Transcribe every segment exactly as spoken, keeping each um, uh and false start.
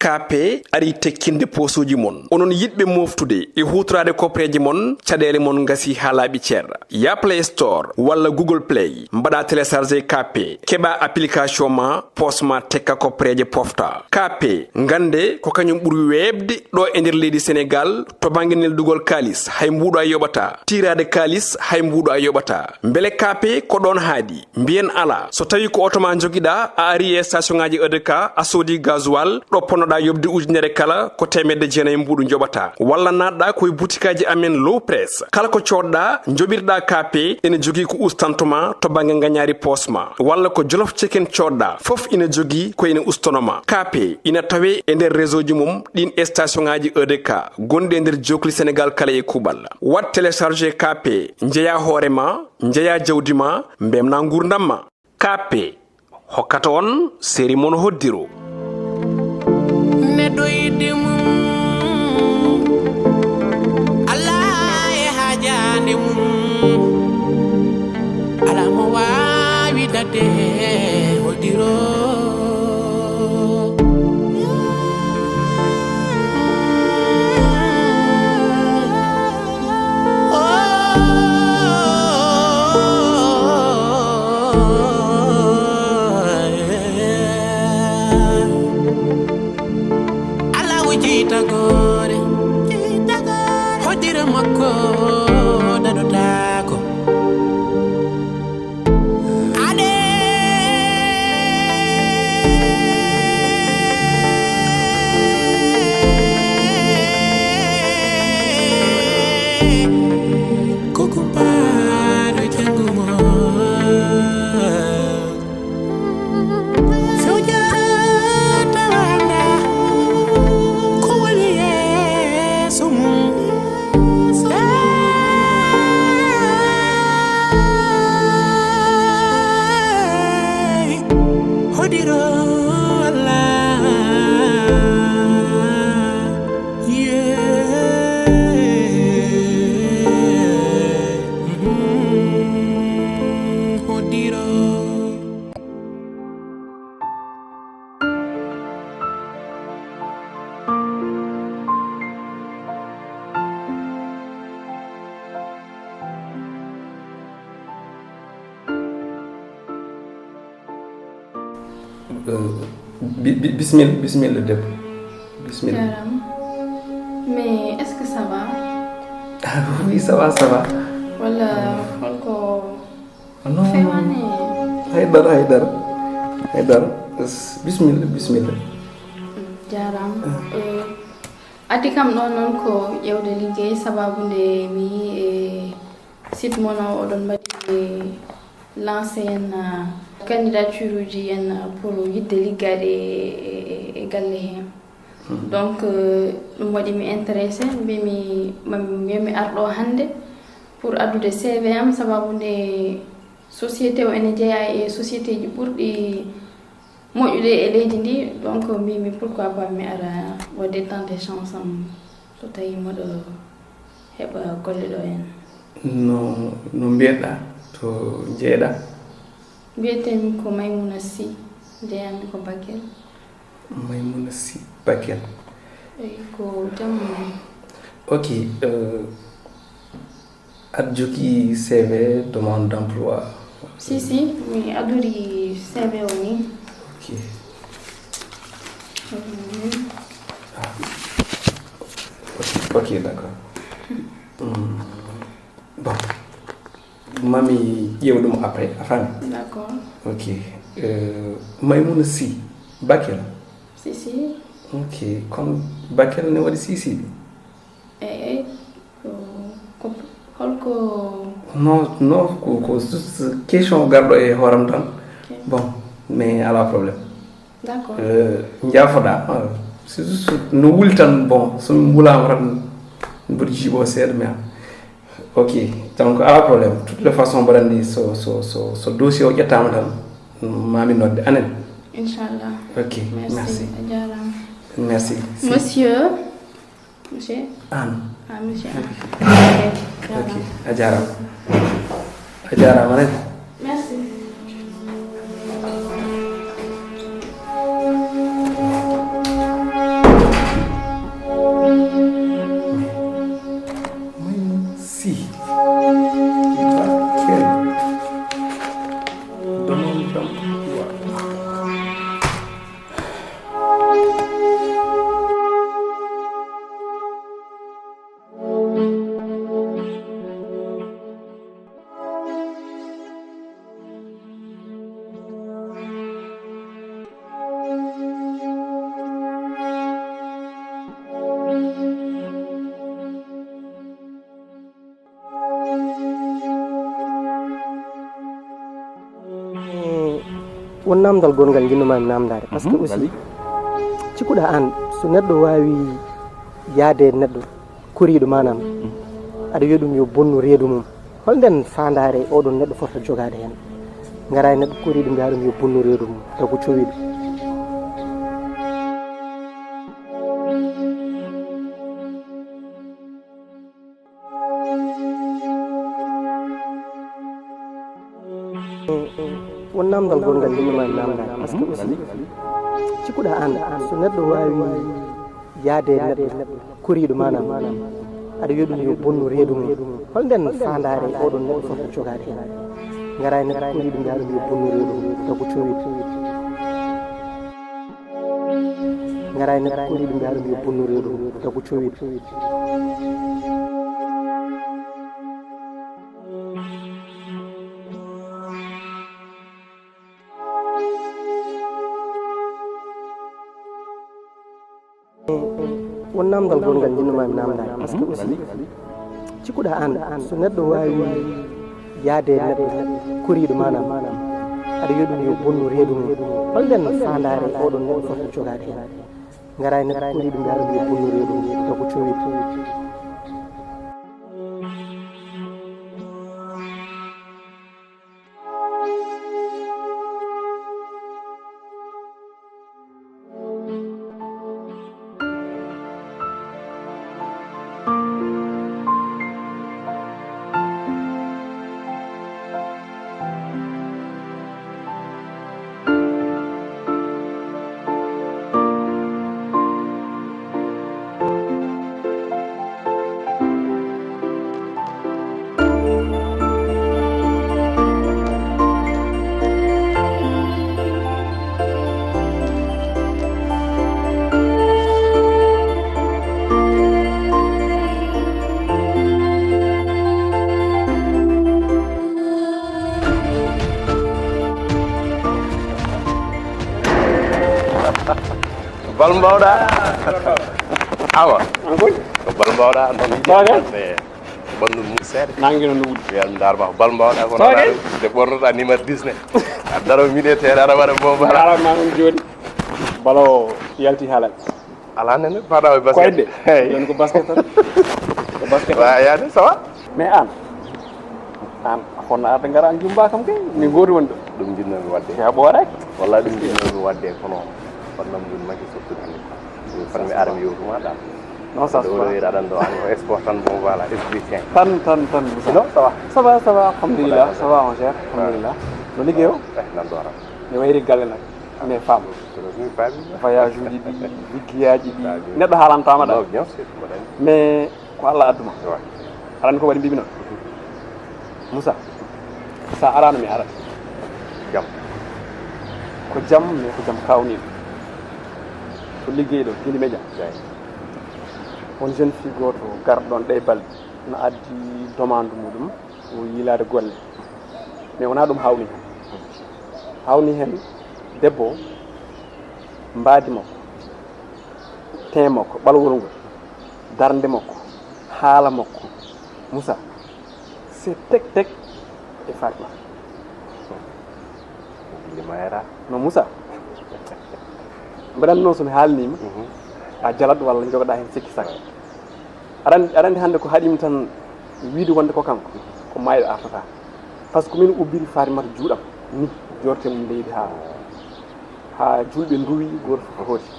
K P arii tekkinde poosuuji mon. Onon yiɗɓe mooftude e huutoraade kopreeje mon, caɗeele mon ngasii haa laaɓi cer. Yah Play Store walla Google Play, mbaɗaa télécharger K P, keɓaa application ma, poos ma tekka kopreeje pofta. K P, ngannde ko kañum ɓuri weeɓde ɗo e nder leydi Senegaal to bannge neldugol kaalis, hay mbuuɗo a yoɓataa. Tiiraade kaalis, hay mbuuɗo a yoɓataa. Mbele K P ko ɗoon haaɗi? Mbiyen alaa. So tawii ko oto ma njogiɗaa, a arii e station ŋaaji E D K, a soodii gasoil, ɗo ponnoɗaa yoɓde ujunere kala, ko teemedde jeenayi mbuuɗu njoɓataa. Walla naatɗaa ko e butikaaji amen Low Press. Kala ko coodɗaa, njoɓirɗaa K P, ene jogii ko ustanto ma to bannge ngañaari poos ma. Walla ko Jolof Chicken coodɗaa, fof ina jogii ko ene ustono ma. K P ina tawee e nder réseau ji mum ɗiin e station ŋaaji E D K gonɗi e nder jookli Senegaal kala e kuuɓal. Waɗ télécharger K P, njeyaa hoore ma, njeyaa jawdi ma, mbeltinaa nguurndam ma. K P hokkata on seri mon hoddiro. Neɗɗo yiɗde mum, Alla e haajaande mum. Alaa mo waawi daɗde hoddiro. Alaa o jeytagoore, hoddiro makko daɗotaako. Ade ko kumpaaɗo janngo mo. Sujata wanda ko woni yeeso mum. Hey, hodiro Allah. Yeah. Mm-hmm. Hodiro. Euh, bi- bi- bismillah, bismillah, debbo. Bismillah. Jaaraama. Mais est-ce que ça va? Ah, oui, ça va, ça va. Walla holko? Non, non. Fewani. Haydara, haydara. Haydara. S- bismillah, bismillah. Jaaraama. Ah. Euh, addi kam ɗo noon ko ƴeewde liggey, sababu nde mi yii e site mon o, oɗon mbaɗi lancé en, ah, candidature uji en, ah, pour yiɗde liggaade e, e, e galle heen. Mhm. Donc, euh, ɗum waɗi mi intéressé, mbimi, ma- mbimi ar ɗo hannde pour addude C V am, sababu nde société o ene jeyaa e société ji ɓurɗi moƴƴude e leydi ndi. Donc, mbimi pourquoi pas mi ara waɗde tenter chance am so tawii mboɗo heɓa golle ɗo heen. No, no mbiyeɗaa to njeeɗa? Mbiyetee-mi ko Maimouna Sy, njeyaa-mi ko Bakel. Maimouna Sy, Bakel. Eyi, ko jam woni. Ok, euh, aɗa jogii C V, demande d'emploi? Si, si, mi addori C V o ni. Ok. Mhm. Ah. Ok, ok, d'accord. Hmm. Bon. Mami ƴeew ɗum après, a faami? D'accord. Ok. Euh, Maimouna Sy, Bakel? Si, si. Ok, kono Bakel ne waɗi Sy Sy ɓe? Eyi, eyi. Ko, ko, holko? Non, non, ko, ko juste question garɗo e hooram tan. Ok. Bon, mais alaa problème. D'accord. Euh, njaafoɗaa, euh, c'est juste no wuli tan, bon, so min mbulaama tan, mboɗo jiiɓoo seeɗa, mais, ok, donc, alaa problème. Toutes les façons, mbaɗa anndi so, so, so, so dossier o ƴettaama tan, ma mi nodde, anen? Inchallah. Ok, merci. Merci. A jaaraama. Merci. Si. Monsieur. Monsieur? Aan. Ah, monsieur Aan. Ok, ok. A jaaraama. A jaaraama rek. Merci. Won namdal gonngal njiɗnoomi namdaade, parce que aussi, cikkuɗaa aan, so neɗɗo waawi yahde e neɗɗo koriiɗo, maanaam, aɗa wiya ɗum yo bonnu reedu mum, hol nden faandaare oɗon neɗɗo fota jogaade heen? Ngaraa e neɗɗo koriiɗo, mbiyaa ɗum yo bonnu reedu mum, taw ko cowiiɗo. Won namdal gonngal njiɗnoomi namdaade, parce que aussi, cikkuɗaa aan, so neɗɗo waawi yahde e neɗɗo koriiɗo, maanaam, aɗa wiya ɗum yo bonnu reedu mum, hol nden faandaare oɗon neɗɗo fota jogaade heen? Ngaraa e neɗɗo koriiɗo, mbiyaa ɗum yo bonnu reedu mum, taw ko cowiiɗo. Ngaraa e neɗɗo koriiɗo, mbiyaa ɗum yo bonnu reedu mum, taw ko cowiiɗo. Won namdal gonngal njiɗnoomi namdaade, parce que aussi, cikkuɗaa aan, so neɗɗo waawi yahde e neɗɗo koriiɗo, maanaam, aɗa wiya ɗum yo bonnu reedu mum, hol nden faandaare oɗon neɗɗo fota jogaade heen? Ngaraa e neɗɗo koriiɗo, mbiyaa ɗum yo bonnu reedu mum, taw ko cowiiɗo. Bal mbawɗa. Awa. An koy? Ko bal mbawɗa, an tan. Ɓandu mum seeɗa. Nangi no wuli. Wiyam ndaar ma ko bal mbawɗa ko. Nde ɓornoɗa numéro dix-neuf. A daro miɗe tere aɗa waɗa mo bala. Ala ma on joni. Balo yalti halal. Ala nene, paɗa e basket. Koyɗe. Hey. Joni ko basket tan. Ko basket tan. Wa yaade, ça va? Mais an, an, a fonna arde ngara an jumba kam kay, min godi woni ɗo. Ɗum jinnomi wadde. Ya ɓoore. Wallahi ɗum jinnomi wadde, kono fannam ɗum maki sottude hannde. Ɗum fanmi ara mi yewtuma ɗa. Non, ça se passe. Ɗo woni aɗan ɗo, an ko sport tan, bon, voilà, S B C. Tan, tan, tan, Moussa. Non, ça va. Ça va, ça va, alhamdulillah, ça va, mon cher, alhamdulillah. No liggey o? Eh, nan ɗo ara. Ne wayri galle nak. Mais femme. Voyage uji ɗi, liggeyaaji ɗi, neɗɗo haalantama ɗa. Non, bien sûr, mboɗo anndi. Mais ko Allah adduma. Ouais. Aɗa anndi ko waɗi mbimi noon? Moussa, sa arano mi ara. Jam. Ko jam, mais ko jam kawniɗo. Ko liggey ɗo, Guinée Média. Jam. Won jeune fille goto garɗo ɗon ɗe balɗe. No addi demande muɗum. O yiilaade golle. Mais wonaa ɗum hawni heen. Hawni heen debbo o, mbaadi makko, teint makko, ɓalwol ngol, darnde makko, haala makko. Moussa, c'est tek tek e Fatima. Gille mayra. No Moussa. Mbeɗa anndi noon so mi haalniima, mhm, a jalat walla njogoɗaa heen sikki saka. Aɗa anndi, aɗa anndi hannde ko haɗimi tan wiide wonde ko kanko, ko maayɗo artata. Par ce que min ubbiri Fatimata juuɗam, ni, jorte mum leydi haa, haa julɓe nduwi, gooto fof hooti.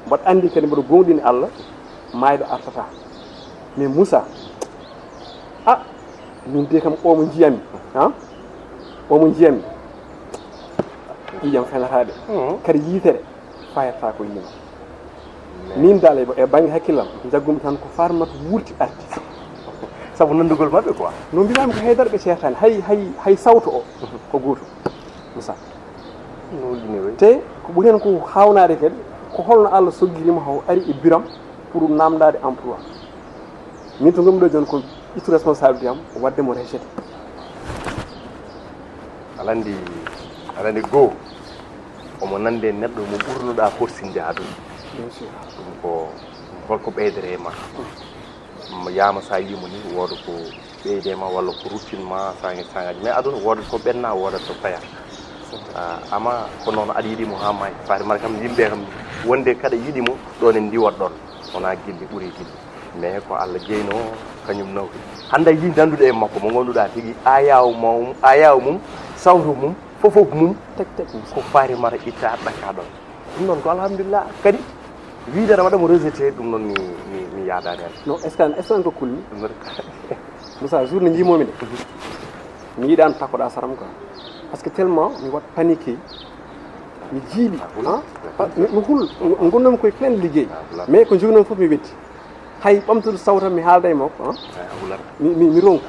Mboɗo anndi kadi, mboɗo goongɗini Allah, maayɗo artata. Mais Moussa, ah, min de kam, omo njiyami, ha? Omo njiyami. Ƴiiƴam fenata de. Mhm. Kadi yitere. Fayata ko yima. Min dal e, e bannge hakkillam, njaggumi tan ko Fatimata wurti arti. Sabu nanndugol maɓɓe quoi. No mbiyami ko haydara ɓe ceertani, hay, hay, hay sawto o ko gooto. Moussa. No wulɗini way. Te ko ɓuri heen ko haawnaade kadi, ko holno Allah soggirima haw ari e biram pour namndaade emploi. Min to ngonmi ɗo jooni ko ittu responsabilité am, waɗde mo rejeté. Aɗa anndi, aɗa anndi goo, omo nande neɗɗo mo ɓurnoɗaa horsinde aduna. Bien sûr. Ɗum ko holko ɓeydere e ma? Yaama sa yii mo ni, wooda ko ɓeyde ma walla ko ruttin ma saŋe saŋaaji. Mais aduna wooda to ɓenna, wooda to paya. Ah, ama ko noon aɗa yiɗi mo haa maayi. Faati mara kam yimɓe kam wonde kaɗa yiɗi mo ɗon en ndiwat ɗon. Wona gilli ɓuri gilli. Mais ko Allah jeyno kañum nawki. Hannde a yii nannduɗo e makko mo ngannduɗaa tigi ayaw mum, ayaw mum, sawto mum, fofof mum, tek tek mum. Ko faati mara itta ɗakka ɗon. Ɗum noon ko alhamdulillah. Kadi wiide aɗa waɗa mo rejeté, ɗum noon mi, mi, mi yaadaani heen. Non, est-ce que, est-ce que an ko kulmi? Moussa, journée njimomi de. Mi yiɗano takkoɗa saram quoi. Parce que tellement mi wat paniqué. Mi jiili. Ah, mi, mi hul. Gonnomi koye plein ligguey. Mais ko joginoo fof mi wetti. Hay ɓamtude sawtam mi haalda e makko. Mi, mi, mi ronku.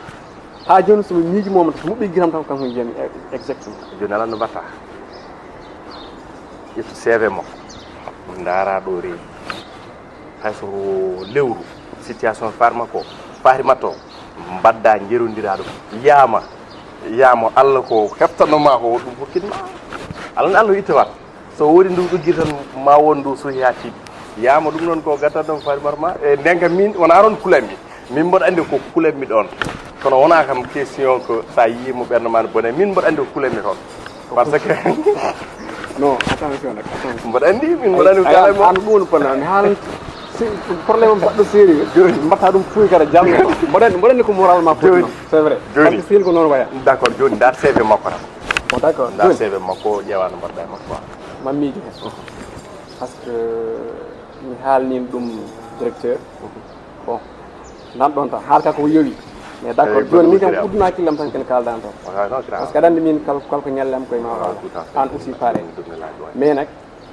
Ha jooni so mi miiji momata so moɓɓi giram tan kanko jiyami. Exactement. Jooni alan no mbatta? Ƴettu C V makko. Ndaara ɗo rewi. Hay so lewru situation farma ko, farima to, mbadda njerondira ɗum. Yama, yama Allah ko heftanoma ko ɗum hokkinma. Allah ne Allah ittawat. So woni ndu ɗuggi tan ma won ndu suhi ha tiiɗi. Yama ɗum noon ko gatta ɗon farima ma. E ndenka min wona aron kulanmi. Min mboɗo anndi ko kulanmi ɗon. Kono wona kam question ko sa yii mo ɓernde ma ne bone. Min mboɗo anndi ko kulanmi toon. Parce que non, attention nak, attention. Mboɗo anndi, min mboɗo anndi ko kala mo. An ɗum woni problème mi haalan. Si problème am baɗɗo sérieux. Joni mbatta ɗum fuy kada jam. Mboɗo anndi, mboɗo anndi ko moral ma. Joni. C'est vrai. Joni. Parce que sérieux ko noon waya. D'accord, joni ndar C V makko tan. Bon, d'accord. Ndar C V makko, ƴeewa no mbaɗɗa e makko. Mammiijo hen. Parce que mi haalnin ɗum directeur. Bon, nan ɗon tan, haala ka ko yowi. Mais d'accord, joni min kam udduna hakkillam tan ken kaldan tan. Parce que aɗa anndi min kal-, kala ko ñalle am koye ma. An aussi pareil. Mais nak,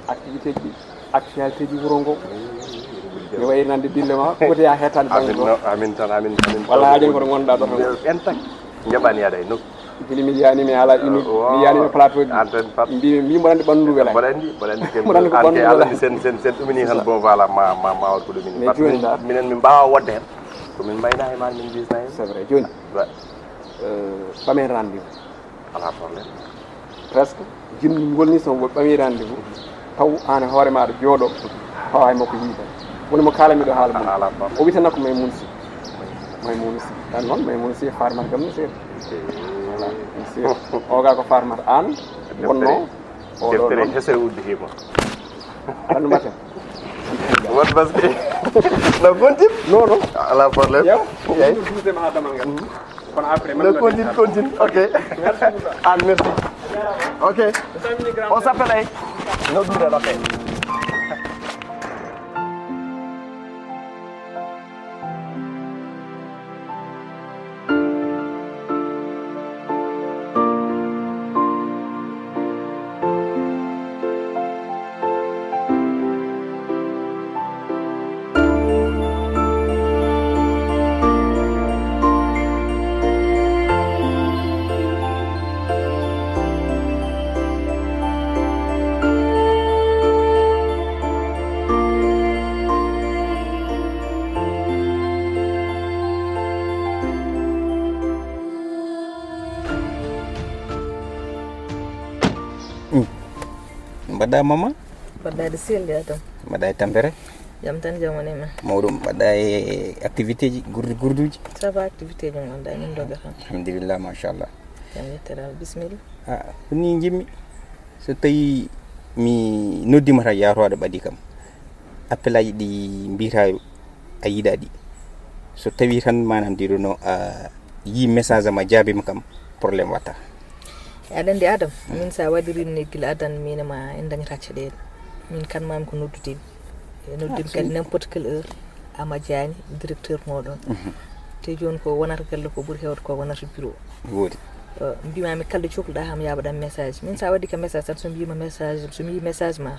activité ji, actualité ji wuro ngo. Mi wayi nande dille ma, foti ya hettade banggo. Amin tan, amin, amin. Walla haaji ko ɗo ngonɗa ɗo tan. En tan, jaɓani yaada e nokku. Joni mi yiyani mi ala uni, mi yiyani mi plateau ji. Mbi, mbi mboɗo anndi ɓanndu wela. Mboɗo anndi, mboɗo anndi. Mboɗo anndi ko ɓanndu wela. Sen, sen, sen ɗumini tan. Bon, voilà, ma, ma, ma wat ko ɗumini. Mais joni minen min mbaawa wodde hen. Ko min mbayna e ma, min mbisna hen. C'est vrai, joni. Ɓamen rendez-vous. Ala problème. Presque, jimmi ngol ni so ɓamen rendez-vous. Taw an e hoore maɗa jooɗo. Taw hay makko yiida. Woni mo kala miɗo haala mum. Ala problème. O witana ko may munsi. Maimouna Sy. Tan noon Maimouna Sy Farmata kam no seeri. Voilà, no seeri. O ga ko Farmata Aan. Wonno. O ɗo deftere noon hesere udditima. Aɗa anndi mbaten. Won basket. No gonti? Non, non. Ala problème. Yaw. Yaw. Ɗum dusema ha damal ngal. Kono après man no continue, continue. Ok. Merci beaucoup. An merci. Ok. On s'appelle ay. No ɗum ɗon, ok. Mbaɗɗa mama? Mbaɗɗa de selli a tan. Mbaɗɗa e tampere? Jam tan, jam woni ma. Mawɗum, mbaɗɗa e activité ji, gurdu, gurduji? Ça va, activité ji ngonɗa, min doga tan. Alhamdulillah, machallah. Jam yettere Allah, bisimilla. Ah, ko ni jimmi. So tawi mi noddima tan yaato aɗa ɓadi kam. Appel aji ɗi mbiyata a yiɗa ɗi. So tawi tan manam ndiɗo no a yi message am a jaabima kam, problème watta. Aɗa anndi Adam, min sa waɗiri ni gila adan min ma en dañata caɗeele. Min kan mam ko noddudemi. E noddimi kadi n'importe quelle heure. Ama Diagne, directeur moɗon. Te joni ko wonata galle ko ɓuri hewde ko wonata bureau. Woodi. Eh, mbimami kala cokluɗa ham yaɓaɗam message. Min sa waɗi ka message tan so mbima message, so mi yi message ma.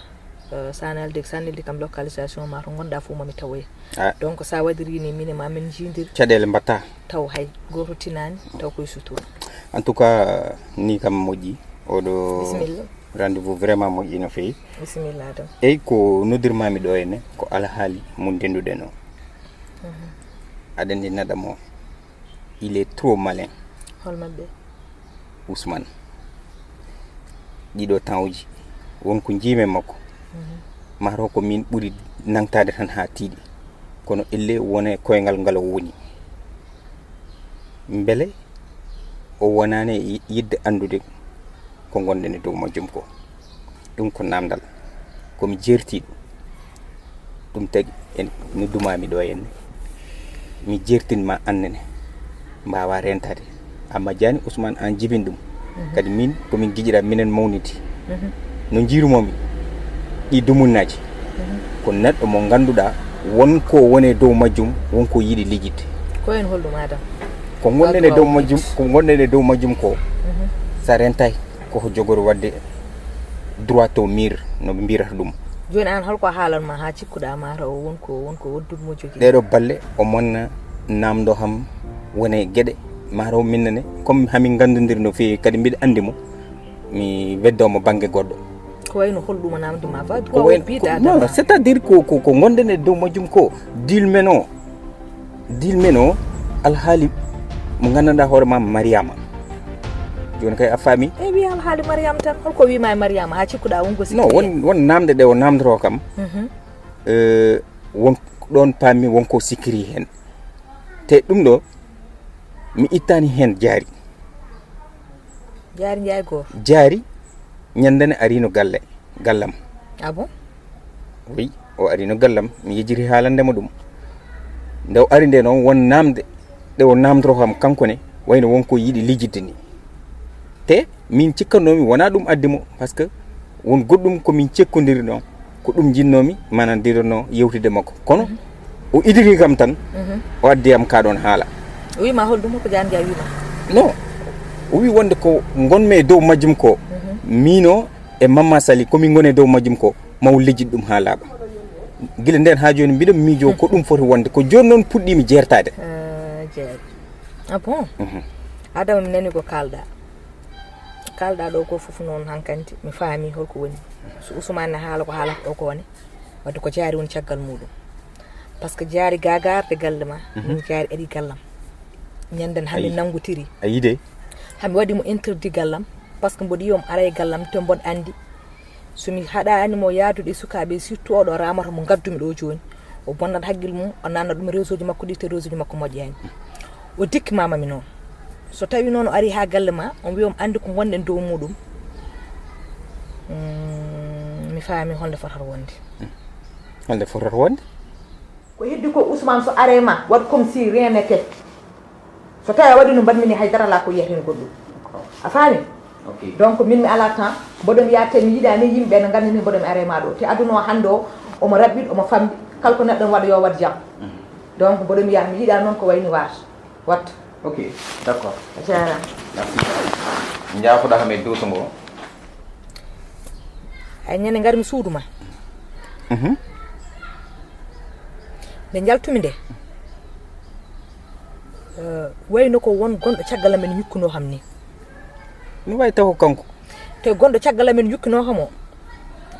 Eh, sa neldi, sa neldi kam localisation ma to gonɗa fof mami tawoya. Ah. Donc sa waɗiri ni min ma min jindiri. Caɗeele mbatta. Taw hay goto tinani, taw koye sutura. En tout cas, ni kam moƴƴi. Oɗo bisimilla. Rendez-vous vraiment moƴƴi no fewi. Bisimilla Adam. Eyyi, ko noddirmami ɗo henne, ko alhaali mo ndenduɗen o. Mhm. Aɗa anndi naɗa mo. Il est trop malin. Hol maɓɓe? Ousmane. Ɗiɗo temps uji, won ko jiimi e makko. Mhm. Mataw ko min ɓuri nangtade tan haa tiiɗi. Kono elle wone koyngal ngal o woni. Mbele o wonani e yidde anndude ko Ko ngonɗen e dow majjum ko, ɗum ko namdal, ko mi jertiiɗo. Ɗum tagi en, no dumaami ɗo henne, mi jertin ma annene, mbaawa rentaade. Amma jaani Ousmane, aan jibin ɗum. Kadi min, ko min gijiɗaa, minen mawniti. No njiirumomi ɗi dumunnaaji, ko neɗɗo mo ngannduɗaa won ko woni e dow majjum, won ko yiɗi lijjitde. Ko en holɗum, Adam? Ko ngonɗen e dow majjum, ko ngonɗen e dow majjum ko, so a rentaay, ko ko jogori waɗde droit au mur, no ɓe mbiyata ɗum. Jooni aan, holko a haalan ma haa cikkuɗaa mataw o won ko, won ko woɗɗude mo jogii? Ɗeeɗo balle, o monna namdo ham wone geɗe, mataw min nane, comme hamin nganndondiri no feewi, kadi mbiɗa anndi mo, mi weddo mo bannge goɗɗo. Ko wayno holɗum o namdi ma? Ba, ko wayno, non, c'est-à-dire ko, ko, ko ngonɗen e dow majjum ko, deal men o, deal men o, alhaali mo nganndanɗaa hoore ma, Mariama. Jooni kay a faami? E wi alhaali Mariama tan, holko wima e Mariama haa cikkuɗaa won ko sikki? Non, won, won namde ɗe o namdoro kam. Mhm. Eh, won ɗon paami won ko sikkiri heen. Te ɗum ɗo, mi ittani heen Jaari. Jaari Njaay goo? Jaari, ñande ne arino galle, gallam. Ah bon? Oui, o arino gallam, mi yejjiti haalande mo ɗum. Nde o ari nde noon, won namde ɗe o namdoro kam kanko ne, wayno won ko yiɗi lijjitde ni. Te min cikkanoomi wonaa ɗum addi mo, parce que won goɗɗum ko min cekkondiri noon, ko ɗum njinnoomi, maanaam ndiɗon no yewtude makko. Kono o idiri kam tan, o addi am kaa ɗoon haala. O wii ma holɗum, ko Jaari Njaay wii ma? Non, o wii wonde ko ngonmi e dow majjum ko, miino e Mamma Sali, ko min ngoni e dow majjum ko, maw lijjit ɗum haa laaɓa. Gila ndeen haa jooni mbiɗo miijoo ko ɗum foti wonde, ko jooni noon puɗɗiimi jeertaade. Ah, jeeri. Ah bon? Mhm. Adama, mi nani ko kaalɗaa. Kaalɗaa ɗo ko fof noon, hankadi mi faami holko woni. So Ousmane ne haala ko haalata ɗo ko ne, wadde ko Jaari woni caggal muɗum. Parce que Jaari gaa garde galle ma, min Jaari ari gallam. Ñanden hami nanngutiri. A yide? Hami waɗi mo interdit gallam, parce que mboɗo yiya omo ara e gallam, te mboɗo anndi. So mi haɗaani mo yahdude e sukaaɓe, surtout oɗo ramata mo ngaddumi ɗo jooni, o bonnat hakkille mum, o nanna ɗum réseau ji makko ɗi, te réseau ji makko moƴƴaani. O dikki mamami noon. So tawi noon o ari haa galle ma, on wiya omo anndi ko ngonɗen dow muɗum. Mm, mi faami holnde fotata wonde. Holnde fotata wonde? Ko heddi ko Ousmane so are ma, waɗ comme si rien n'était. So tawi a waɗi no mbaɗmi ni, haydara alaa ko yiyata heen goɗɗum. A faami? Ok. Donc min mi alaa temps, mboɗo mi yaha te mi yiɗaani yimɓe no nganndi ni mboɗo mi are ma ɗo. Te aduna o hannde o, omo raɓɓiɗi, omo famɗi. Kala ko neɗɗo waɗa yo waɗ jam. Mhm. Donc mboɗo mi yaha, mi yiɗaa noon ko wayni waata. Wat. Ok, d'accord. A jaaraama. Merci. Njaafoɗaa kam e duuso ngo. Hay ñande ngarmi suudu ma. Mhm. Nde njaltumi nde, eh, wayno ko won gonɗo caggal amen ñukkunoo kam ni. No wayi taw ko kanko? Te gonɗo caggal amen ñukkunoo kam o.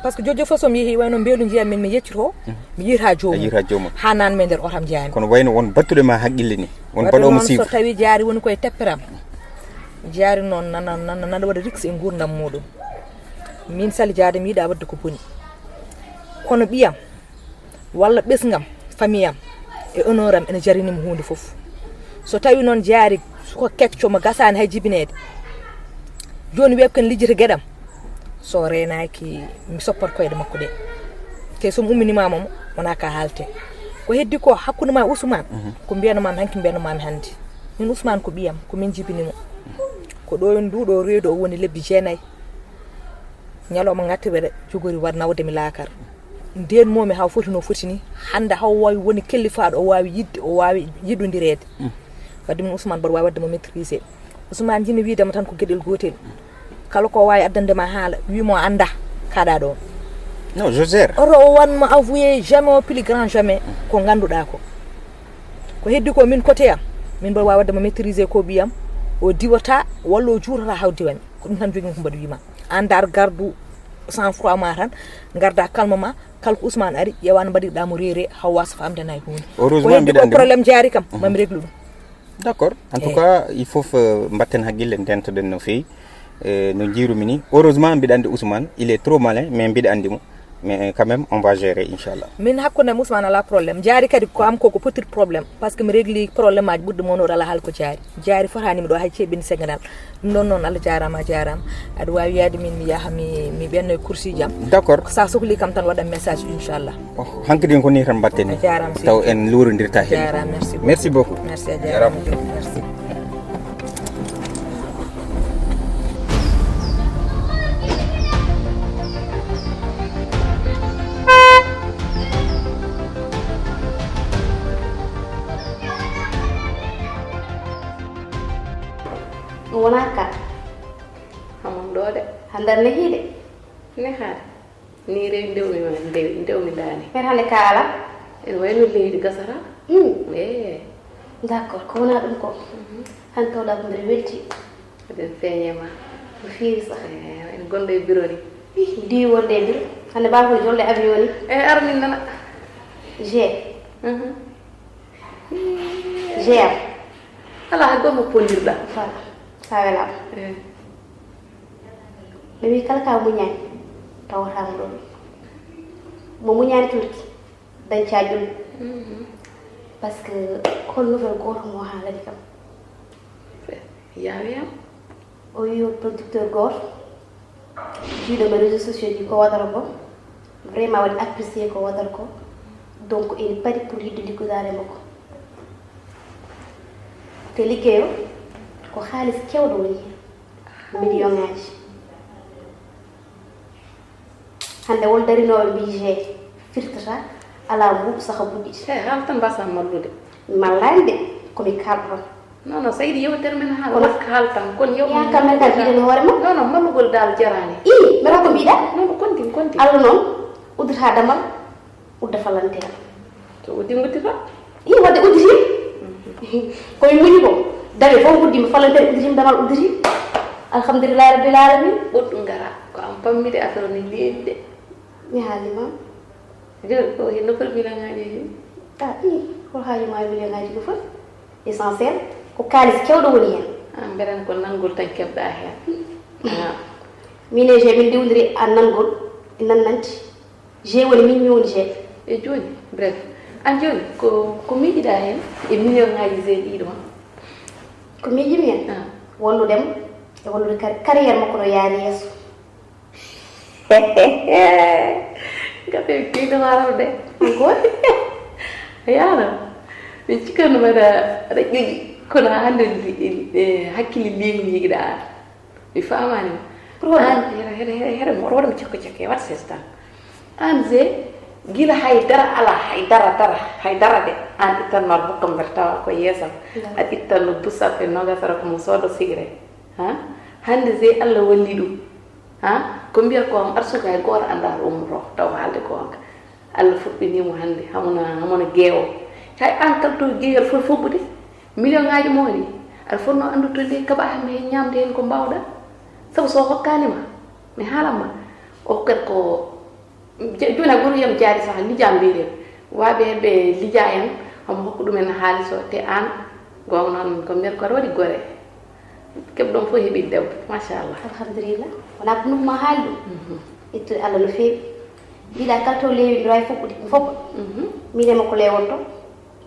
Parce que jojo fof so mi yehi, wayno mbeelu njiya min, mi yeccito, mi yiyata joomum. A yiyata joomum. Haa nan men nder otam jaami. Kono wayno won battuɗo ma hakkille ni. Won baɗɗo mo noon, so siibu. Tawi Jaari woni koye tepperam. Jaari noon nana, nana, nana waɗa riks e nguurndam muɗum. Min Sali Jaade mi yiɗaa waɗde ko boni. Kono ɓiyam, walla ɓesngam, famille am, e honneur am ene jarini mo huunde fof. So tawi noon Jaari ko kecco mo gasaani hay jibineede, jooni wiya ko ken lijjita geɗam. So reenaaki, mi soppat koyɗe makko ɗe. Te so mi umminimaama mo, wonaa ka haalte. Ko heddi ko hakkunde ma e Ousmane, ko mbiyanoo maami hanki, mbiyanoo maami hannde. Min Ousmane ko ɓiyam, ko min jibini mo. Ko ɗo en nduɗo reedu o woni lebbi jeenayi. Ñalawma ŋattirɓe jogori waɗ nawde mi laakar. Ndeen momi haw foti no foti ni. Hannde haw waawi woni kellifaaɗo, o waawi yiɗde, o waawi yiɗondireede. Mm. Wadde min Ousmane mboɗo waawi waɗde mo maîtriser. Ousmane jini wiide mo tan ko geɗel gootel. Kala ko waawi addande ma haala, wi mo annda, kaɗa ɗo. Non, je gère. Oto o wan mo avoué jamais au plus grand jamais ko ngannduɗaa ko. Ko heddi ko min côté am, min mboɗo waawi waɗde mo maîtriser ko ɓiyam, o diwata walla o juutata haw diwami. Ko ɗum tan jogimi ko mbaɗi wima. An dar gardu sang froid ma tan, garda calme ma, kala ko Ousmane ari, ƴeewa no mbaɗirɗa mo reere, haw wasa famde nay huunde. Heureusement, ko heddi mbiɗa ko andi mo. Problème Jaari kam, mami réglu ɗum. D'accord. En tout cas, il faut, euh, mbatten hakkille, ndentoɗen no feewi. Euh, no jiirumi ni. Heureusement, mbiɗa andi Ousmane, il est trop malin, mais mbiɗa andi mo. Mais quand même, on va gérer, Inch'Allah. Min hakkunde am Ousmane alaa problème. Jaari kadi ko am ko ko petit problème. Parce que mi régli problème aji ɓurɗi mon oɗo alaa haala ko jaari. Jaari fotaani mi ɗo hay ceeɓini seganal. Ɗum ɗon noon Allah jaaraama a jaaraama. Aɗa waawi yaade min mi yaha mi mi ɓenno e kursiiji am. D'accord. Sa sohli kam tan waɗa message inchallah. Oh, hankadi ko ni tan mbatten ni. A jaaraama seydi. Taw en luurondirta heen. Jaaraama merci beaucoup. Merci beaucoup. Merci a jaaraama. Merci. Ɗum wonaa ka. Hamon ɗo de. Handar ne hiide. Ne haade. Ni rewi ndewmi ma ndewi ndewmi ndani. Fer hande ka ala. Ene wayno leydi gasata. Mm. Eh. D'accord, ko wona ɗum ko. Han tawɗa ko mbiɗa welti. Eɗen feeñe ma. No feewi sax. Eh, en gonɗo e biro ni. Ih, mi diwi wonde e biro. Hande ba ko jolde avion ni. Eh, ar min nana. G. Mhm. G am. Ala hay goto mo pondirɗa. Voilà. Sa welama. Eh. Ɓe wi kala ka muñani tawata mo ɗon. Mo muñani turki dañca ƴum. Par ce que hol nouvelle goto mo haalani kam? Yawiyam. O wi o producteur goto jiiɗo mo réseau sociaux ji ko wadata ko vraiment waɗi apprécié ko wadata ko. Donc ene pari pour yidde liggodaade makko. Te liggey o ko haalis kewɗo woni heen. Million ngaji. Hande wol darinooɓe mbii je firtata alaa mbuuɗu saka buɗɗiti. He haala tan mbasa mallude. Mallani de komi kalɗo tan. Non non saydi yewtere men haala waska haala tan kon yew. Yan kam men kam jiɗen hoore ma. Non non mallugol daal jarani. I mbeɗa ko mbiɗa. Non non kontin kontin. Allah noon uddata damal. Udda falanteer. To uddi nguddita. Hi wadde udditi. Komi muñi ko. Dawe fof uddima falanteer udditi damal udditi. Alhamdulillahi rabbil alamin. Ɓoɗɗu ngara ko am pammide affaire ni leeɗi de. Mi haalima. Joni ko he nofel million ngaji he. A i ko haalima million ngaji ɗo fof. Essentiel ko kaalis kewɗo woni hen. An mbeɗan ko nanngol tan keɓɗa hen. Min e je min dewdiri a nanngol nannanti. G woni min mi woni G. E jooni bref an jooni ko ko miijiɗa heen e million ngaji G ɗiɗo ma? Ko miijimi heen walludemo e wallude carrière makko no yaari yeeso. Gaɓe keydo warano de encore. Yaano min cikkanno mbaɗa aɗa ƴoƴi kono hannde hakkille leygu miijiɗa an. Mi faamaani ma. An here here here here moɗo waɗa mi cokko cokke wat sestan. An je gila hay dara ala hay dara dara hay dara de an ittanno aɗa hokka mbere tawa ko yeesam. Aɗa ittanno busafe nogasara ko mo soodo sigre. Ha hande je Allah walli ɗum. Ha ko mbiya ko am arsuka e goto anda umro taw haalde gonga. Allah fuɗɗinimo hannde hamono hamono geewo. Hay an kala to geewel foti foɓɓude million ngaji mo waɗi. Aɗa fotno anndude to nde kaɓa hannde heen ñaamde heen ko mbawɗa. Sabu so hokkani ma mi haalan ma o hokkat ko jooni a goto yiyam jaari sah lija mbiɗen waɓe ɓe lija en homo hokka ɗumen haalis o te an gonga noon ko mbiyata ko aɗa waɗi gore. Keɓ ɗon fof heɓi debbo machallah. Alhamdulillah wona ko numa haali ɗum. Ittude allah no feewi. Mbiɗa kala to leewi mbiɗa wawi foɓɓude mi foɓɓa. Min e makko lewonto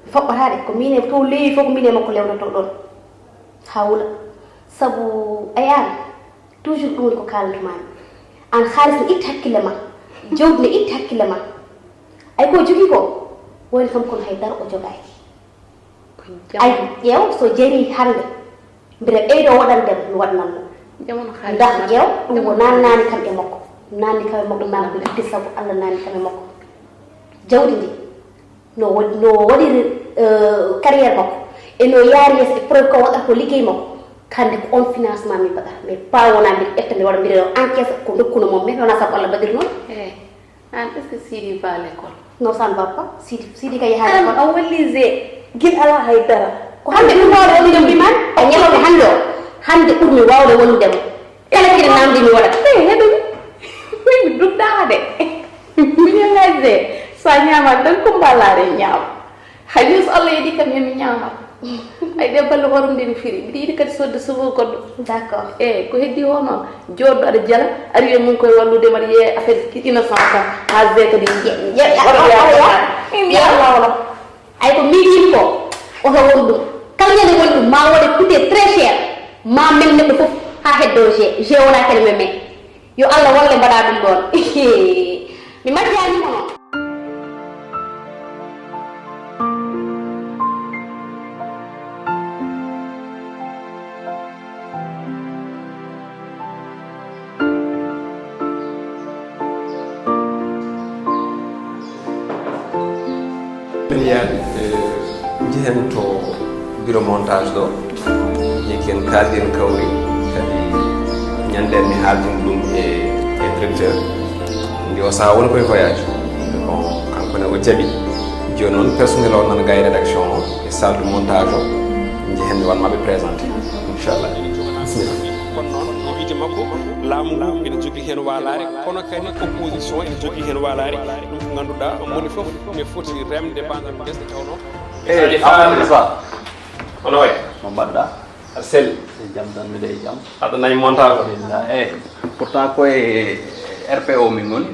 mi foɓɓata de ko min e to leewi fof ko min e makko lewnoto ɗon. Hawla sabu ayani toujours ɗum woni ko kalantumami. An haalis ne itta hakkille ma. Jawdi ne itta hakkille ma. Ay ko jogi ko woni kam kono hay dara o jogaki. Ay ƴeew so jeeri hannde mbiɗa ɓeydo waɗandem mi waɗananmo. Ndax ƴeew ɗum o nannaani kam e makko nanni kam e makko nanni ko itti sabu allah nanni kam e makko. Jawdi ndi no no waɗiri carrière makko e no yaari yeeso e preuve ko waɗata ko liggey makko. Hannde ko on financement mi mbaɗata mais pas wona mbiɗa ƴetta mbiɗa waɗa mbiɗa encaisse ko dokkuno mom mais wona sabu allah mbaɗiri noon. An est ce que Sidi va à l'école? Non, ça ne va pas. Sidi, Sidi ka yaha l'école. An a walli je gil ala hay dara. Ko hande ɓurmi wawde wallude mbiman e ñalawma hande o. Hande ɓurmi wawde wallude mo. Kala kene namdi mi waɗat. Ɓe heɗumi. Min mi duddaade. Miñoŋaaji de so a ñaamaade tan ko mballaade ñaama. Hay so Allah yeɗi kam hemi ñaama. Ay, ɗe balle hoore mum nde no firi. Mbiɗa yiɗi kadi sodde sobo goɗɗo. D'accord. Eyi, ko heddi o noon, jooɗɗo aɗa jala, ari e mum koye wallude, mbaɗa yiye affaire kiɗ innocent tan, haa je kadi. Ye- ye- Waɗa awa- yaha awa- kadi. Min mbiya Allah wala. Ay, ko miijiimi ko, oto waɗu ɗum. Kala ñande woni ɗum, ma waɗe coûté très cher, ma men neɗɗo fof haa heddoo je, je wona kadi men men. Yo Allah walle mbaɗa ɗum ɗoon. Mi majjaani mo noon. Min yaadi, eh, njehen to bureau montage ɗo. Jeeki en kaaldi en kawri, kadi ñande mi haaldin ɗum e, e directeur. Ndi o saha woni koye voyage. Bon, kanko ne o jaɓi. Jooni noon personnel o nana ga e rédaction o, e salle de montage o. Njehen mi wanma ɓe présenté. Inchallah. Bismillah. Kono noon, o wiide makko, laamu ngu ene jogii heen waalaare, kono kadi opposition ene jogii heen waalaare. Ɗum ko ngannduɗaa, moni fof ne foti remde baangal mum, nde tawnoo. Eyi, Amadou Ba. Hono wayi? No mbaɗɗa? Aɗa selli? E jam tan, mbiɗa e jam. Aɗa nayi montage o? Alhamdulillah. Eyi, pourtant ko e R P O min ngoni.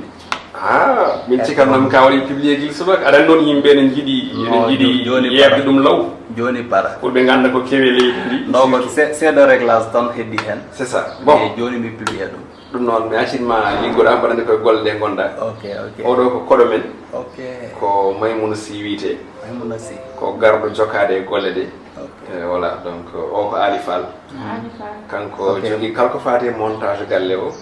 Ah, min cikat noon ka waɗi publié gila subaka. Aɗa anndi noon yimɓe ene njiɗi, ene njiɗi yeɓde ɗum law. Jooni para. Pour ɓe ngannda ko kewi e leydi ndi. Ɗo ko se-, seeɗa réglage tan heddi heen. C'est ça. Bon. E jooni mi publié ɗum. Ɗum noon, mi accinma liggoɗa, mbaɗande koye golle ɗe ngonɗa. Ok, ok. Oɗo ko koɗo men. Ok. Ko Maymouna Sy wiyete. Maymouna Sy. Ko garɗo jokaade e golle ɗe. Ok. Eh, voilà, donc, o ko Ali Fall. Ali Fall. Kanko jogii kala ko faati e montage galle o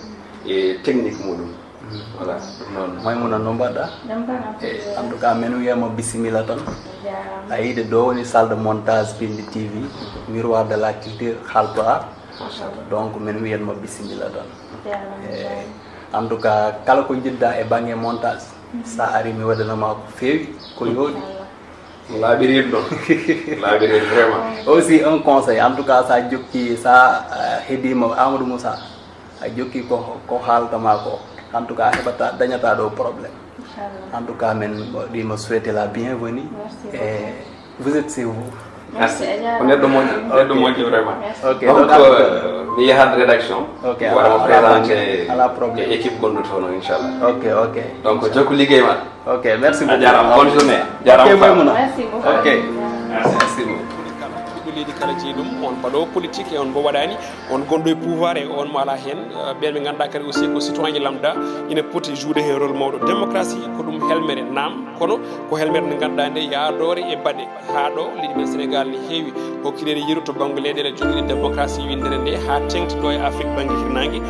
e technique muɗum. Mm. Voilà, ɗum noon. Maymouna, no mbaɗɗa? Jam tan, alhamdulillah. Eh, en tout cas, min wiyama bisimilla tan. Jaaraama. A yiide ɗo woni salle de montage Pindi T V, miroir de la culture Haalpulaar. Machallah. Donc, min wiyatma bisimilla tan. Jaaraama. Eh, en tout cas, kala ko njiɗɗa e bannge montage, sa ari mi waɗanama ko feewi, ko yooɗi. Inchallah. Laaɓiri ɗon. Laaɓiri vraiment. Aussi un conseil, en tout cas, sa jokki, sa, eh, heedima Amadou Moussa, a jokki ko, ko haaltama ko. En tout cas, a heɓata, dañata ɗo problème. Inchallah. En tout cas, min waɗima souhaiter la bienvenue. Merci beaucoup. Et vous êtes chez vous. Merci. Merci, a jaaraama. Ko neɗɗo moƴƴo, neɗɗo moƴƴo vraiment. Merci. Ok, donc, donc, euh, mi yahat rédaction. Ok, mi waɗa mo présenté e équipe gonɗo toon o, inchallah. Ok, ok. Donc, jokku liggey ma. Ok, merci beaucoup. A jaaraama, bonne journée. Jaaraama. Ok, Maimouna. Merci beaucoup. Ok. Merci beaucoup. Ɓiɗɗo leydi kala jeyi ɗum, on mbaɗoowo politique e on mbo waɗaani, on gonɗo e pouvoir e on mo alaa heen, eh, ɓeen ɓe ngannduɗaa kadi aussi ko citoyen lambda, ina poti jouer heen rôle mawɗo. Démocratie ko ɗum helmere, naam, kono ko helmere nde ngannduɗaa nde yaadoore e baɗe. Haa ɗo leydi men Sénégal ne heewi hokkireede yeru to bannge leyɗeele jogiiɗe démocratie winndere nde, haa teeŋti ɗo e Afrique bannge hirnaange.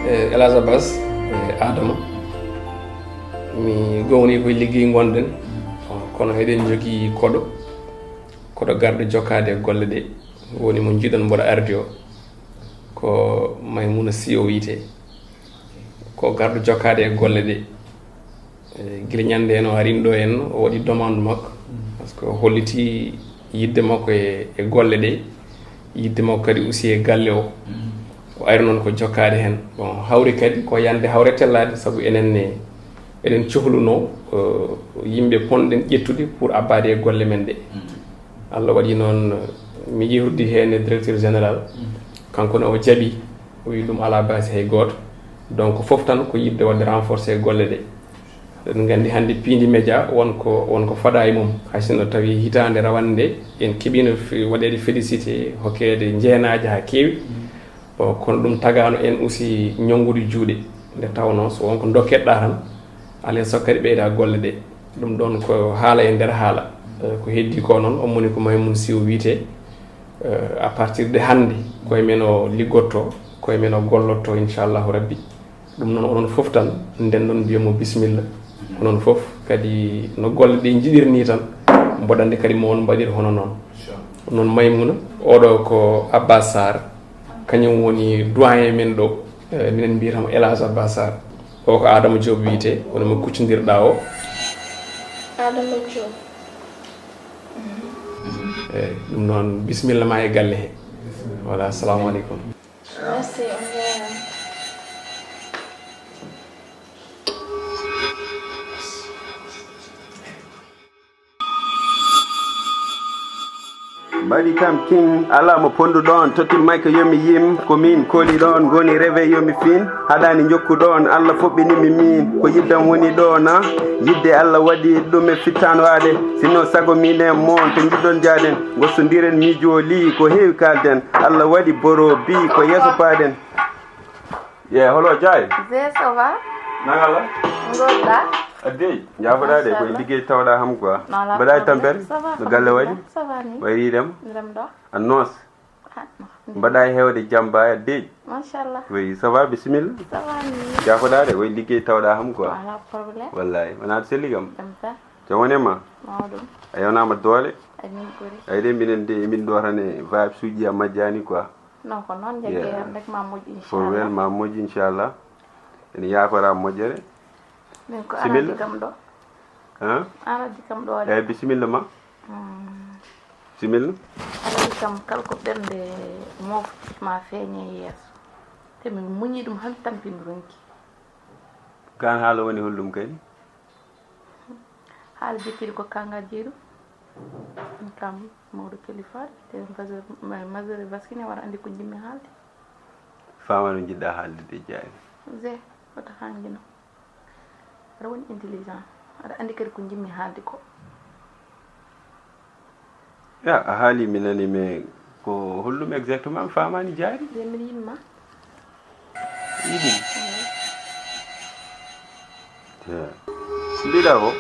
E El Hadj Abbas, e Adama, mi gowni koye liggey ngonɗen, kono eɗen njogii koɗo, koɗo garɗo jokkaade e golle ɗe, woni mo njiɗon mboɗo ardi o, ko Maimouna Sy o wiyetee, ko garɗo jokkaade e golle ɗe. E, gila ñande heen o arin ɗo heen, o waɗi demande makko, par ce que o holliti yiɗde makko e, e golle ɗe, yiɗde makko kadi aussi e galle o. O ari noon ko jokkaade heen. Bon, hawri kadi ko yande hawre tellaade, sabu enen ne, eɗen cohluno, eh, yimɓe ponɗen ƴettude pour abbaade e golle men ɗe. Allah waɗi noon, mi yehrude heen e directeur général. Kanko ne o jaɓi, o wi ɗum alaa baasi hay gooto. Donc, fof tan ko yiɗde waɗde renforcer golle ɗe. Eɗen nganndi hannde piindi média won ko, won ko fadaa e mum. Hay sinno tawi hitaande rawande nde en keɓiino fe-, waɗeede félicité, hokkeede njeenaaji haa keewi. Bon, kono ɗum tagaano en aussi ñonngude juuɗe. Nde tawnoo so won ko ndokkeɗaa tan, alaa e sago kadi ɓeyda golle ɗe. Ɗum ɗoon ko haala e nder haala. Eh, ko heddi ko noon, on moni ko Maimouna Sy o wiyetee. Eh, à partir de hannde, koye men o liggotto, koye men o gollotto, inchallahu rabbi. Ɗum noon, onon fof tan, ndendon mbiyon mo bisimilla. Onon fof kadi, no golle ɗe njiɗiri ni tan, mboɗande kadi mo on mbaɗir hono noon. Inchallah. Noon Maimouna, oɗo ko Abbas Sarr, kañum woni doyen men ɗo. Eh, minen mbiyata mo El Hadj Abbas Sarr. O ko Adama Diop wiyetee, woni mo kuccondirɗaa o. Adama Diop. Eyi, ɗum noon, bisimilla ma e galle he. Voilà, assalamu aleykum. Merci, on jaaraama. Mbaɗi kam kin, alaa mo ponduɗon, totti may ko yomi yim. Ko min koliɗon, ngoni reve yomi fin. Haɗani jokkuɗon, Allah foɓɓini mi min. Ko yiddam woni ɗo na, yidde Allah waɗi ɗum e fittaanwaade. Sinno sago minen mon, to njiɗɗon jaaden. Gostondiren miijooli, ko heewi kaalden. Allah waɗi borobi, ko yeeso paaden. Ye, holo Jaay? Ze, ça va? Nangala? Ngoɗɗa? Addi, jaafoɗaa de, koye liggey tawɗaa ham quoi. Mbaɗa e tampere? Ça va, no galle waɗi? Ça va ni. Wayri dem? Rem ɗo. Annonce. Ah, no. Mbaɗa e heewde jamba addi. Machallah. Oui, ça va, bisimilla. Ça va ni. Jaafoɗaa de, koye liggey tawɗaa ham quoi. Wala problème. Wallahi, wonaa selli kam. Ɗum ta. Jam woni e ma? Mawɗum. A yewnaama doole. Amin ɓuri. Ay de, minen de, emin ɗo tan e vibes uji a majjani quoi. Non, ko noon, jagge heen rek ma moƴƴu, inchallah. For wel ma moƴƴu, inchallah. Ene yaakora moƴƴere. Min ko an addi kam ɗo. An addi kam ɗo de. Eyi, bisimilla ma. Bisimilla. An addi kam kala ko ɓernde mofti ma feeñe yeeso. Te mi muñi ɗum han tampi mi ronki. Kan haala woni holɗum kadi? Haala jikkiiɗo ko kanga jeeɗu. Ɗum kam mawɗo kilifa, te majeur, majeur Baskine wara andi ko jimmi haalde. Fama no jiɗɗa haalde de Jaay. Ze, wata hangino. Aɗa woni intelligent. Aɗa andi kadi ko jimmi haalde ko. Ya, a haali mi nani, mais ko holɗum exactement mi famani Jaay? Ze, min yimma. Yiɗi. Ya. Mbiɗa ko?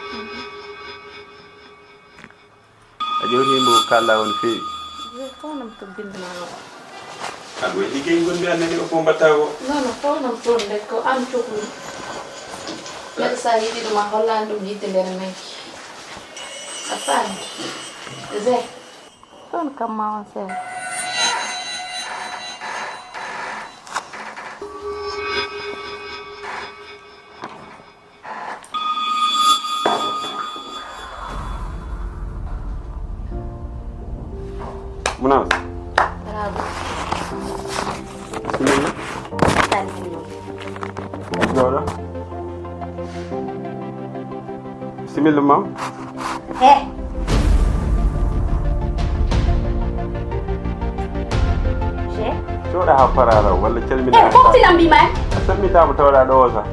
A ƴewti mo kalla on feewi. Ze, ko nam to bindama. Aɗa waɗi liggey gonmi annani o fof mbatta ko. Non, non, ko nam toon de ko an cokli. Mbeɗa sa yiɗi ɗum a hollani ɗum yiɗde nder nanki. A faami? Ze. Toon kam ma on seeɗa. Munas. Bravo. Bisimilla. Tani. Jooɗo. Bisimilla, mam. He. Je. Jooɗa haa parara walla calmina. Eh, fof tinam mbi ma. A salmitaama tawɗa ɗo o sa.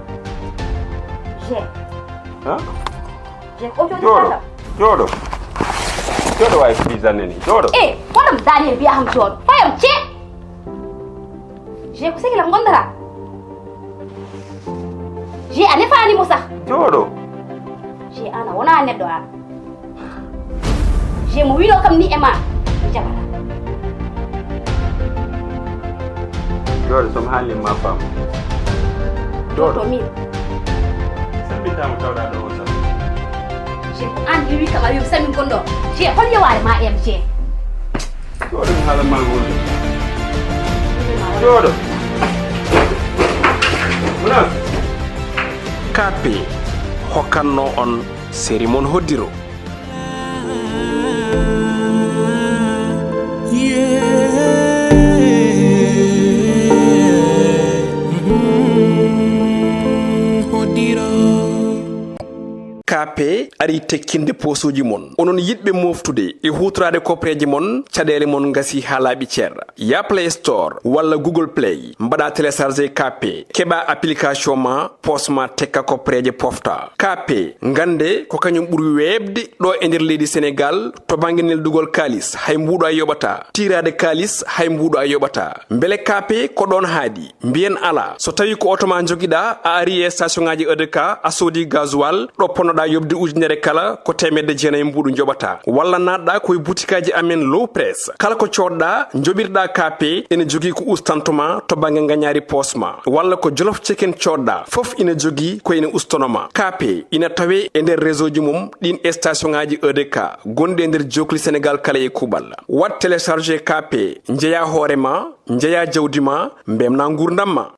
Je. Ha? Je, o jooɗi. Jooɗo. Jooɗo. Jooɗo wawi fii zanne ni. Jooɗo. Eh, hoɗam dani e mbiya ham jooɗo. Fayam ce. Je, ko sehil am ngonɗaa? Je, a nefaani mo sah. Jooɗo. Je, aan a wonaa neɗɗo aan. Je, mo wiɗo kam ni e ma, mi jaɓataa. Jooɗo, so mi haalni ma faam. Jooɗo. Jooɗo min. Salmintama tawɗaa ɗo o sah. Je, ko aan heewi kam a wi'u salmin gonɗo. Je, hol yewaare ma em je. Jooɗo mi haala ma ngol. Jooɗo. Munas. K P hokkanno on série mon hoddiro. Hoddiro. K P ari tekkinde poosuuji mon. Onon yiɗɓe mooftude e huutoraade kopreeje mon, caɗeele mon ngasi haa laaɓi cer. Ya Play Store walla Google Play, mbaɗa télécharger K P, keɓa application ma, poos ma tekka kopreeje pofta. K P, ngannde ko kañum ɓuri weeɓde ɗo e nder leydi Senegaal to bannge neldugol kaalis, hay mbuuɗo a yoɓataa. Tiiraade kaalis, hay mbuuɗo a yoɓataa. Mbele K P ko ɗoon haaɗi? Mbiyen alaa. So tawii ko oto ma njogiɗaa, a arii e station ŋaaji E D K, a soodii gasoil, ɗo ponnoɗaa yoɓde ujunere kala, ko teemedde jeenayi mbuuɗu njoɓataa. Walla naatɗaa ko e butikaaji amen Low Press. Kala ko coodɗaa, njoɓirɗaa K P, ene jogii ko ustanto ma to bannge ngañaari poos ma. Walla ko Jolof Chicken coodɗaa, fof ina jogii ko ene ustono ma. K P ina tawee e nder réseau ji mum ɗiin e station ŋaaji E D K, gonɗi e nder jookli Senegaal kala e kuuɓal. Waɗ télécharger K P, njeyaa hoore ma, njeyaa jawdi ma, mbemnaa nguurndam ma.